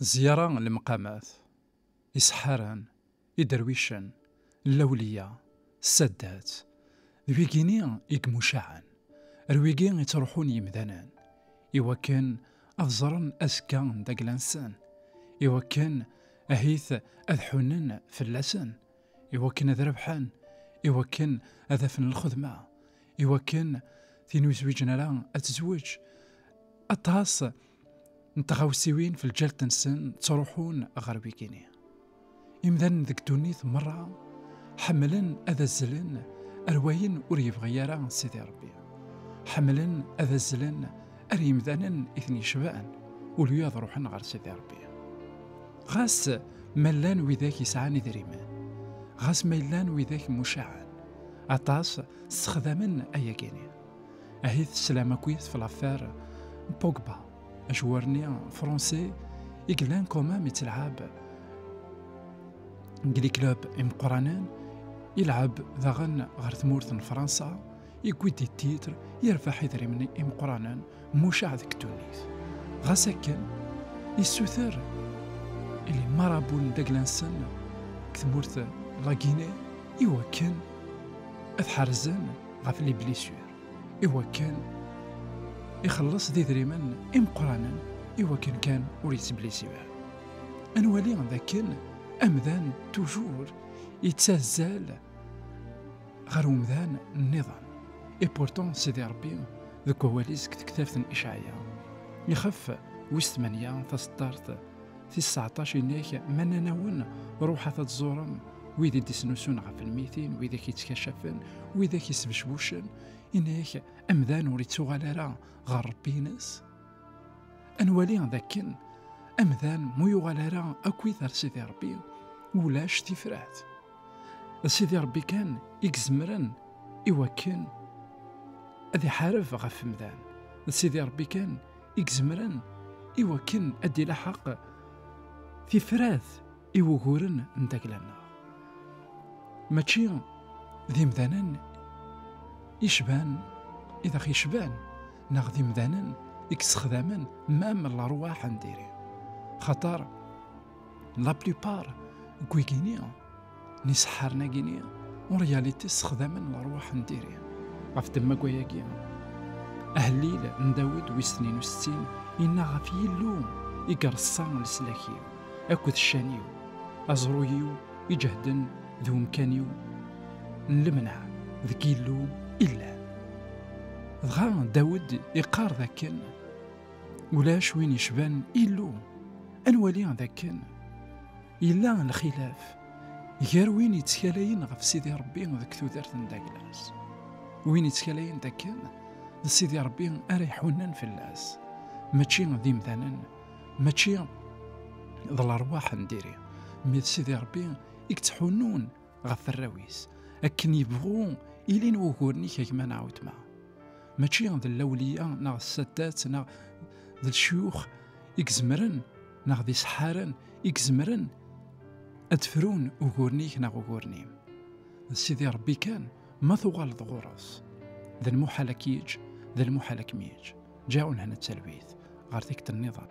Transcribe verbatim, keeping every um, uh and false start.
Zyara n lemqamat, iseḥḥaren, iderwicen, lawliya, ssaddat, d wigini i imucaɛen, ar wigi i ttruḥun yimdanen, iwakken ad ẓren azekka n dagla-nsen, iwakken ahit ad ḥunnen fell-asen, iwakken ad rebḥen, iwakken ad afen lxedma, iwakken tin ur zwiǧen ara ad tezweǧ. Aṭas n tɣawsiwin f lǧalt-nsen ttruḥun ɣer wigini. Imdanen deg ddunit merra ḥemmlen ad azzlen ar wayen ur yebɣi ara Sidi Ṛebbi. Ḥemmlen ad azzlen ar yimdanen i ten-yecban, ulyu ad ruḥen ɣer Sidi Ṛebbi. Ɣas ma llan widak yesɛan idrimen, ɣas ma llan widak mucaɛen, aṭas ssexdamen ayagini. Ahi teslam akkit f l'affaire n Pogba, ajwar-nni français i yellan quand même yettelɛab deg les clubs imeqqranen, yelɛeb daɣen ɣer tmurt n Fransa, yewwi-d des titres, yerbeḥ idrimen imeqqranen, mucaɛ deg ddunit. Ɣas akken, yessuter i les marabouts n dagla-nsen deg tmurt n la Guinée iwakken ad ḥerzen ɣef les blessures, iwakken ixelleṣ d idrimen imeqqranen, iwakken kan ur yettblisi ara. Ad nwali dakken amdan toujours yettazzal ɣer umdan nniḍen. Et pourtant, Sidi Ṛebbi, deg wawal-is deg tektabt n Icɛaya, ixef wis tmanya, taseṭṭart tis tseɛṭac, yenna-ak: "Ma nnan-awen, ruḥet ad tẓurem wid i d-isnusun ɣef lmitin, wid i k-yettkacafen, wid i k-yesbecbucen", yenna-ak amdan ur yettuɣal ara ɣer Ṛebbi-ines. Ad nwali dakken amdan mu yuɣal ara akkit ar Sidi Ṛebbi, ulac tifrat. D Sidi Ṛebbi kan i izemren iwakken ad iḥareb ɣef umdan. D Sidi Ṛebbi kan i izemren iwakken ad d-ilaḥeq tifrat i wuguren n dagla-nneɣ. Mačči d imdanen icban, i d aɣ-icban, neɣ d imdanen i yessexdamen même lerwaḥ n diri. Xaṭer la plupart n wigini n iseḥḥaren-agini, en réalité, ssexdamen lerwaḥ n diri. Ɣef ddemma n wayagi, ahellil n Dawed wis tnin u settin yenna: "Ɣef Yillu i ireṣṣa leslak-iw akked ccan-iw, aẓru-iw iǧehden d umkan-iw n lemneɛ deg Yillu i llan." Dɣa Dawed iqqar dakken ulac win yecban Illu. Ad nwali dakken yella lxilaf gar win yettkalayen ɣef Sidi Ṛebbi deg tudert n dagla-s, win yettkalayen dakken d Sidi Ṛebbi ara iḥunnen fell-as, mačči d imdanen, mačči d lerwaḥ n diri, mi d Sidi Ṛebbi i yettḥunnun ɣef warraw-is, akken yebɣu ilin wuguren-ik a gma neɣ a weltma. Mačči d lawliya neɣ d ssaddat neɣ d lecyux i izemren, neɣ d iseḥḥaren i izemren ad frun uguren-ik neɣ uguren-im. D Sidi Ṛebbi kan, ma tuɣaleḍ ɣur-s, d lmuḥal ad k-yeǧǧ, d lmuḥal ad kem-yeǧǧ. Ǧaɛun hna d talwit ɣer tikkelt nniḍen.